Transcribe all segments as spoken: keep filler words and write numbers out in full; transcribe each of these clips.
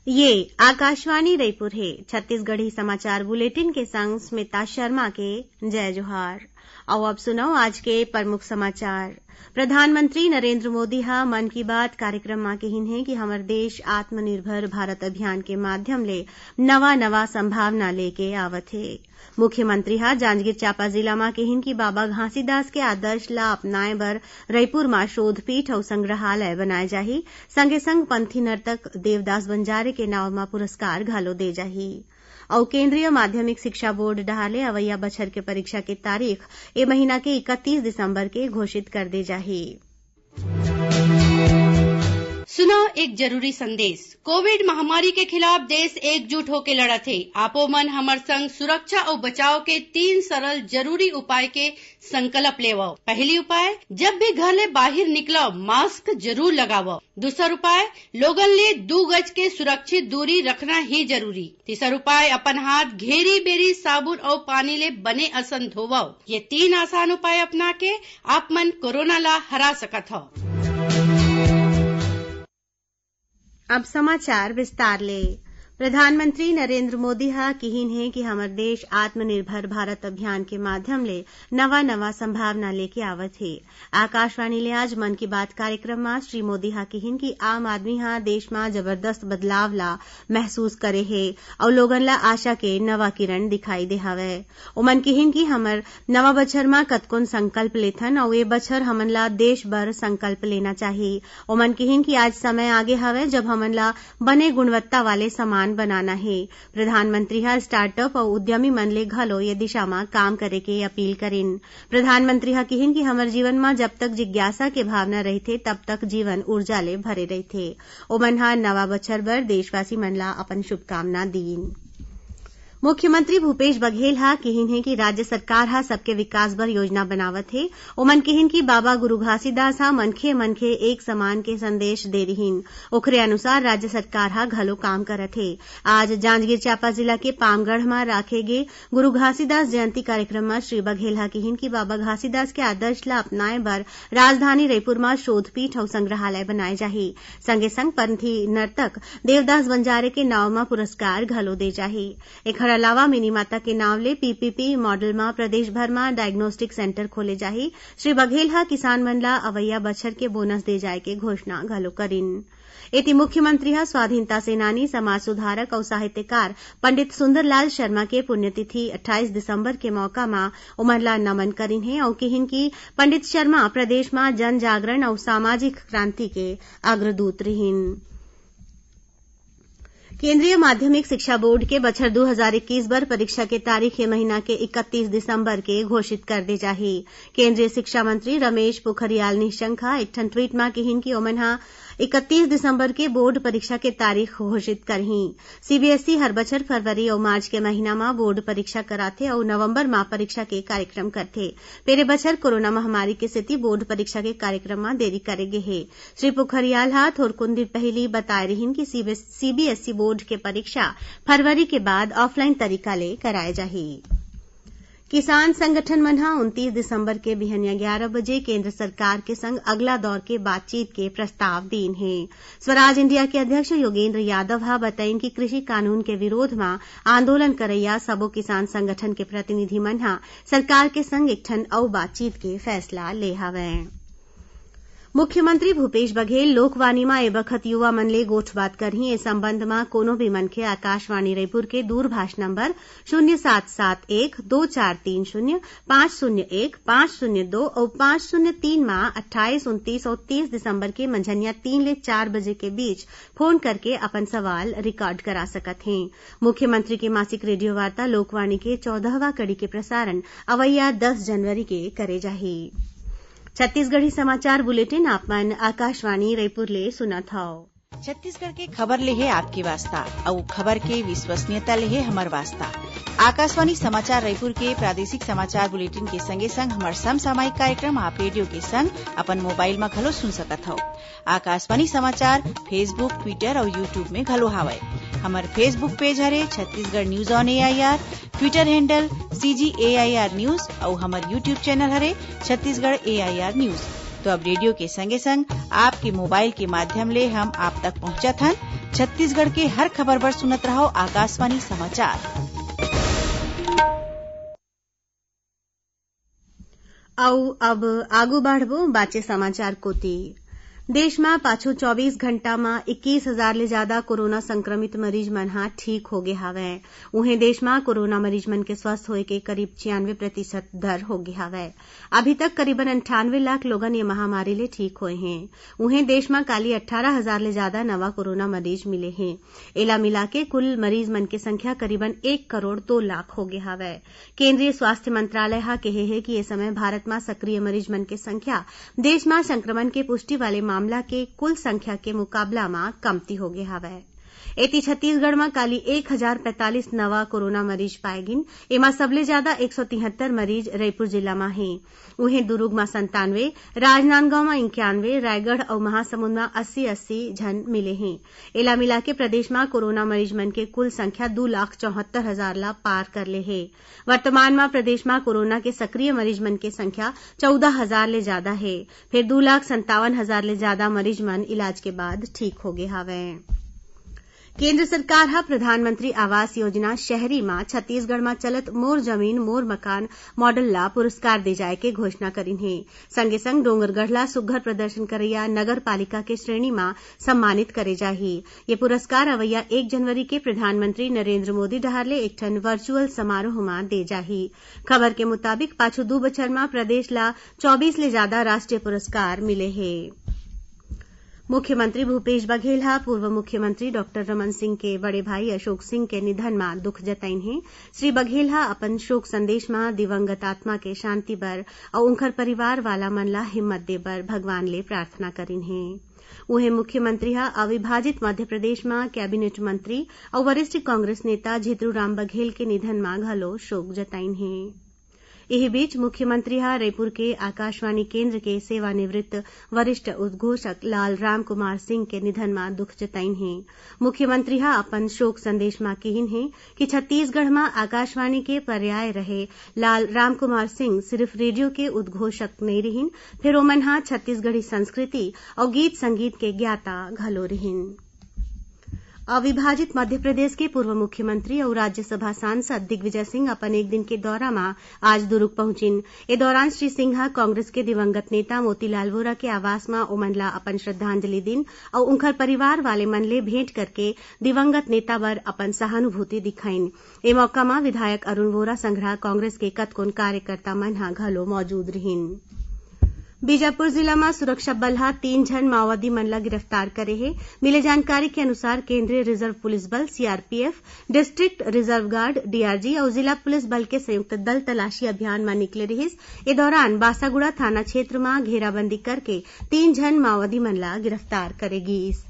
ये आकाशवाणी रईपुर हे। छत्तीसगढ़ी समाचार बुलेटिन के संग स्मिता शर्मा के जय जोहार। अउ अब सुनव आज के प्रमुख समाचार। प्रधानमंत्री नरेंद्र मोदी ह मन की बात कार्यक्रम म किहिन हे कि हमर देश आत्मनिर्भर भारत अभियान के माध्यम ले नवा-नवा संभावना लेके आवत हे। मुख्यमंत्री ह जांजगीर चांपा जिला म किहिन कि बाबा घासीदास के आदर्श ल अपनाए बर रईपुर म शोध पीठ अउ संग्रहालय बनाए जाही। संगे संग पंथी नर्तक देवदास बंजारे के नाव म पुरस्कार घलो दे जाही। अउ केंद्रीय माध्यमिक शिक्षा बोर्ड डहार ले अवइया बछर के परीक्षा के तारीख ए महीना के इकतीस दिसंबर के घोषित कर दे जाही। सुनव एक जरूरी संदेश। कोविड महामारी के खिलाफ देश एकजुट होके लड़त हे। आपो मन हमर संग सुरक्षा अउ बचाव के तीन सरल जरूरी उपाय के संकल्प लेवव। पहली उपाय, जब भी घर ले बाहिर निकलव, मास्क जरूर लगावव। दूसर उपाय, लोगन ले दू गज के सुरक्षित दूरी रखना ही जरूरी। तीसर उपाय, अपन हाथ घेरी बेरी साबुन अउ पानी ले बने असन धोवव। ये तीन आसान उपाय अपना के आप मन कोरोना ला हरा सकत हव। अब समाचार विस्तार ले। प्रधानमंत्री नरेंद्र मोदी ह किहिन हे कि हमर देश आत्मनिर्भर भारत अभियान के माध्यम ले नवा-नवा संभावना लेके आवत हे। आकाशवाणी ले आज मन की बात कार्यक्रम म श्री मोदी ह किहिन कि आम आदमी ह देश म जबरदस्त बदलाव ला महसूस करे हे अउ लोगन ला आशा के नवा किरण दिखाई दे हवय। ओमन किहिन कि हमर नवा बछर म कतकोन संकल्प लेथन अउ ए बछर हमन ला देश बर संकल्प लेना चाही। ओमन किहिन कि आज समय आगे हवय, जब हमन ला बने गुणवत्ता वाले सामान बनाना हे। प्रधानमंत्री ह स्टार्टअप अउ उद्यमी मन ले घलो ये दिशा म काम करे के अपील करिन। प्रधानमंत्री ह किहिन कि हमर जीवन म जब तक जिज्ञासा के भावना रहिथे, तब तक जीवन ऊर्जा ले भरे रहिथे। ओमन ह नवा बछर बर देशवासी मन ला अपन शुभकामना दीन। मुख्यमंत्री भूपेश बघेल ह किहिन हे कि राज्य सरकार ह सबके विकास बर योजना बनावत हे। ओमन किहिन कि बाबा गुरु घासीदास ह मनखे मनखे एक समान के संदेश दे रिहिन। ओखरे अनुसार राज्य सरकार ह घलो काम करत हे। आज जांजगीर चांपा जिला के पामगढ़ म राखे गे गुरु घासीदास जयंती कार्यक्रम म श्री बघेल ह किहिन कि बाबा घासीदास के आदर्श ल अपनाए बर राजधानी रईपुर म शोध पीठ अउ संग्रहालय बनाए जाही। संगे संग पंथी नर्तक देवदास बंजारे के नाव म पुरस्कार घलो दे जाही। एखर अलावा मिनी माता के नाव ले पीपीपी मॉडल म प्रदेश भर म डायग्नोस्टिक सेंटर खोले जाही। श्री बघेल ह किसान मन ला अवइया बछर के बोनस दे जाय के घोषणा घलो करिन। एती मुख्यमंत्री ह स्वाधीनता सेनानी, समाज सुधारक अउ साहित्यकार पंडित सुंदरलाल शर्मा के पुण्यतिथि अट्ठाईस दिसंबर के मौका म ओमन ला नमन करिन हे अउ किहिन कि पंडित शर्मा प्रदेश म जन जागरण अउ सामाजिक क्रांति के अग्रदूत रिहिन। केंद्रीय माध्यमिक शिक्षा बोर्ड के बछर दू हजार इक्कीस बर परीक्षा के तारीख ये महीना के इकतीस दिसंबर के घोषित कर दे जाही। केंद्रीय शिक्षा मंत्री रमेश पोखरियाल निशंक ह एक ठन ट्वीट म किहिन कि ओमन ह इकतीस दिसंबर के बोर्ड परीक्षा के तारीख घोषित करही। सीबीएसई हर बछर फरवरी अउ मार्च के महीना म बोर्ड परीक्षा कराथे अउ नवंबर म परीक्षा के कार्यक्रम करथे। फेर ए बछर कोरोना महामारी के सेती बोर्ड परीक्षा के कार्यक्रम म देरी करे गे हे। श्री पोखरियाल ह थोरकुन दिन पहिली बताए रिहिन कि सीबीएस-, सीबीएसई बोर्ड के परीक्षा फरवरी के बाद ऑफलाइन तरीका ले कराए जाही। किसान संगठन मन ह उनतीस दिसंबर के बिहनिया ग्यारह बजे केंद्र सरकार के संग अगला दौर के बातचीत के प्रस्ताव दीन हे। स्वराज इंडिया के अध्यक्ष योगेंद्र यादव ह बताइन कि कृषि कानून के विरोध म आंदोलन करइया सबो किसान संगठन के प्रतिनिधि मन ह सरकार के संग एक ठन अउ बातचीत के फैसला ले हवय। मुख्यमंत्री भूपेश बघेल लोकवाणी म ए बखत युवा मन ले गोठबात करही। ए संबंध म कोनो भी मनखे आकाशवाणी रईपुर के दूरभाष नंबर शून्य सात सात एक दो चार तीन शून्य पाँच शून्य एक, पाँच शून्य दो अउ पाँच शून्य तीन म अट्ठाईस, उनतीस अउ तीस दिसंबर के मंझनिया तीन ले चार बजे के बीच फोन करके अपन सवाल रिकॉर्ड करा सकत हें। मुख्यमंत्री के मासिक रेडियो वार्ता लोकवाणी के चौदहवाँ कड़ी के प्रसारण अवइया दस जनवरी के करे जाही। छत्तीसगढ़ी समाचार बुलेटिन आप मन आकाशवाणी रईपुर ले सुनत हव। छत्तीसगढ़ के खबर ले हे आपके वास्ता, अउ खबर के विश्वसनीयता ले हे हमर वास्ता। आकाशवाणी समाचार रईपुर के प्रादेशिक समाचार बुलेटिन के संगे संग हमर समसामयिक कार्यक्रम आप रेडियो के संग अपन मोबाइल म घलो सुन सकत हव। आकाशवाणी समाचार Facebook, Twitter अउ YouTube में घलो हावय। हमर Facebook पेज हरे Chhattisgarh news on AIR, Twitter handle CG AIR news अउ हमर YouTube चैनल हरे छत्तीसगढ़ एआईआर न्यूज। तो अब रेडियो के संगे संग आपके मोबाइल के माध्यम ले हम आप तक पहुंचत हन। छत्तीसगढ़ के हर खबर बर सुनत रहव आकाशवाणी समाचार। अउ अब आगू बढ़बो बाचे समाचार कोति। देश म पाछू चौबीस घंटा म इक्कीस हजार ले जादा कोरोना संक्रमित मरीज मन ह ठीक होगे हावय। उहें, देश म कोरोना मरीज मन के स्वस्थ होए के करीब छियानवे प्रतिशत दर होगे हावय। अभी तक करीबन अंठानवे लाख लोगन ये महामारी ले ठीक होए हें। उहें, देश म काली अट्ठारह हजार ले जादा नवा कोरोना मरीज मिले हें। एला मिलाके कुल मरीज मन के संख्या करीबन एक करोड़ दो लाख होगे हावय। केंद्रीय स्वास्थ्य मंत्रालय ह केहे हे कि ए समय भारत म सक्रिय मरीज मन के संख्या देश म संक्रमण के पुष्टि वाले मामला के कुल संख्या के मुकाबला म कमती होगे हावय। एती, छत्तीसगढ़ म काली एक हजार पैंतालीस नवा कोरोना मरीज पाए गिन। एमा सबले जादा एक सौ तिहत्तर मरीज रईपुर जिला म हे। उहें, दुरूग म संतानवे, राजनांदगांव म इंक्यानवे, रायगढ़ अउ महासमुंद म अस्सी अस्सी झन मिले हें। एला मिलाके प्रदेश म कोरोना मरीज मन के कुल संख्या दू लाख चौहत्तर हजार ला पार कर ले हे। वर्तमान म प्रदेश म कोरोना के सक्रिय मरीज मन के संख्या चौदह हजार ले जादा हे। फेर दू लाख संतावन हजार ले जादा मरीज मन इलाज के बाद ठीक होगे हावयं। केंद्र सरकार ह प्रधानमंत्री आवास योजना शहरी म छत्तीसगढ़ म चलत मोर जमीन मोर मकान मॉडल ला पुरस्कार दे जाय के घोषणा करिन हे। संगे संग डोंगरगढ़ ला सुघ्घर प्रदर्शन करइया नगर पालिका के श्रेणी म सम्मानित करे जाही। ये पुरस्कार अवइया एक जनवरी के प्रधानमंत्री नरेंद्र मोदी डहार ले एक ठन वर्चुअल समारोह म दे जाही। खबर के मुताबिक, पाछू दू बछर म प्रदेश ला चौबीस ले जादा राष्ट्रीय पुरस्कार मिले हे। मुख्यमंत्री भूपेश बघेल ह पूर्व मुख्यमंत्री डॉक्टर रमन सिंह के बड़े भाई अशोक सिंह के निधन म दुख जताइन हे। श्री बघेल ह अपन शोक संदेश म दिवंगत आत्मा के शांति बर अउ उंखर परिवार वाला मन ला हिम्मत दे बर भगवान ले प्रार्थना करिन हे। उहें, मुख्यमंत्री ह अविभाजित मध्य प्रदेश म कैबिनेट मंत्री अउ वरिष्ठ कांग्रेस नेता झितरू राम बघेल के निधन म घलो शोक जताइन हे। इही बीच, मुख्यमंत्री ह रईपुर के आकाशवाणी केंद्र के सेवानिवृत्त वरिष्ठ उद्घोषक लाल रामकुमार सिंह के निधन म दुख जताइन हे। मुख्यमंत्री ह अपन शोक संदेश म किहिन हे कि छत्तीसगढ़ म आकाशवाणी के पर्याय रहे लाल रामकुमार सिंह सिरिफ रेडियो के उद्घोषक नइ रिहिन, फेर ओमन ह छत्तीसगढ़ी संस्कृति अउ गीत संगीत के ज्ञाता घलो रिहिन। अविभाजित मध्य प्रदेश के पूर्व मुख्यमंत्री अउ राज्यसभा सांसद दिग्विजय सिंह अपन एक दिन के दौरा म आज दुरूग पहुंचिन। ए दौरान श्री सिंह ह कांग्रेस के दिवंगत नेता मोतीलाल वोरा के आवास म ओमन ला अपन श्रद्धांजलि दीन अउ उंखर परिवार वाले मन ले भेंट करके दिवंगत नेता बर अपन सहानुभूति दिखाइन। ए मौका म विधायक अरुण वोरा संघरा कांग्रेस के कतकोन कार्यकर्ता मन ह घलो मौजूद रिहिन। बीजापुर जिला म सुरक्षा बल ह तीन झन माओवादी मन ला गिरफ्तार करे हे। मिले जानकारी के अनुसार, केंद्रीय रिजर्व पुलिस बल, CRPF, district reserve guard, DRG, अउ जिला पुलिस बल के संयुक्त दल तलाशी अभियान म निकले रिहिस। ए दौरान बासागुड़ा थाना क्षेत्र म घेराबंदी करके तीन झन माओवादी मन ला गिरफ्तार करे गीस।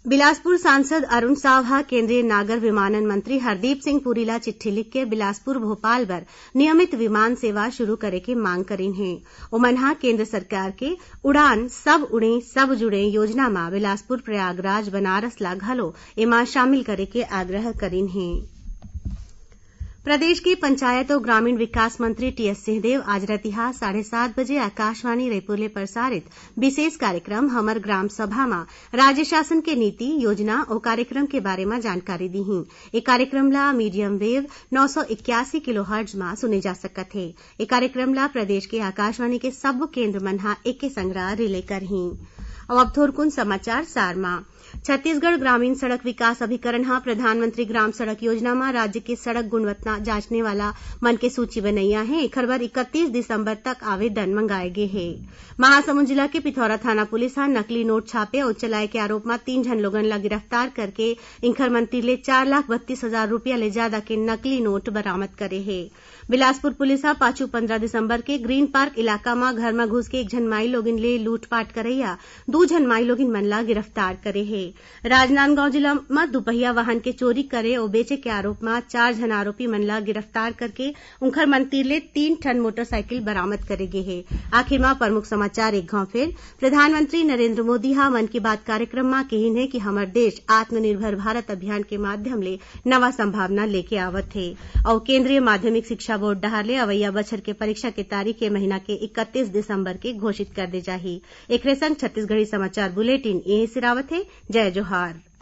बिलासपुर सांसद अरुण साव ह केंद्रीय नागर विमानन मंत्री हरदीप सिंह पुरी ला चिट्ठी लिख के बिलासपुर भोपाल बर नियमित विमान सेवा शुरू करे के मांग करिन हे। ओमन ह केंद्र सरकार के उड़ान सब उड़े सब जुड़े योजना म बिलासपुर प्रयागराज बनारस ला घलो एमा शामिल करे के आग्रह करिन हे। प्रदेश के पंचायत अउ ग्रामीण विकास मंत्री टीएस सिंहदेव आज रतिहा साढ़े सात बजे आकाशवाणी रईपुर ले प्रसारित विशेष कार्यक्रम हमर ग्राम सभा म राज्य शासन के नीति, योजना अउ कार्यक्रम के बारे म जानकारी दीही। ए कार्यक्रम ला मीडियम वेव नौ सौ इक्यासी किलोहर्ट्ज म सुने जा सकत हे। ए कार्यक्रम ला प्रदेश के आकाशवाणी के सब्बो केंद्र मन ह एके संघरा रिले करही। अउ अब थोरकुन समाचार सार म। छत्तीसगढ़ ग्रामीण सड़क विकास अभिकरण ह प्रधानमंत्री ग्राम सड़क योजना म राज्य के सड़क गुणवत्ता जांचने वाला मन के सूची बनइया हे। एखर बर इकतीस दिसंबर तक आवेदन मंगाए गे हे। महासमुंद जिला के पिथौरा थाना पुलिस ह नकली नोट छापे अउ चलाए के आरोप म तीन झन लोगन ला गिरफ्तार करके इंखर मन तीर ले चार लाख बत्तीस हजार रूपिया ले जादा के नकली नोट बरामद करे हे। बिलासपुर पुलिस ह पाछू पंद्रह दिसंबर के ग्रीन पार्क इलाका म घर म घुस के एक झन माईलोगिन ले लूटपाट करइया दू झन माईलोगिन मन ला गिरफ्तार करे हे। राजनांदगांव जिला म दुपहिया वाहन के चोरी करे अउ बेचे के आरोप म चार झन आरोपी मन ला गिरफ्तार करके उंखर मन तीर ले तीन ठन मोटरसाइकिल बरामद करे गे हे। आखिर म प्रमुख समाचार एक घांव फेर। प्रधानमंत्री नरेंद्र मोदी ह मन की बात कार्यक्रम म किहिन हे कि हमर देश आत्मनिर्भर भारत अभियान के माध्यम ले नवा संभावना लेके आवत हे अउ केंद्रीय माध्यमिक शिक्षा बोर्ड डहार ले अवइया बछर के परीक्षा के तारीख ए महीना के इकतीस दिसंबर के घोषित कर दे जाही। एकरे संग छत्तीसगढ़ी समाचार बुलेटिन ए सिरावत हे। जय जोहार।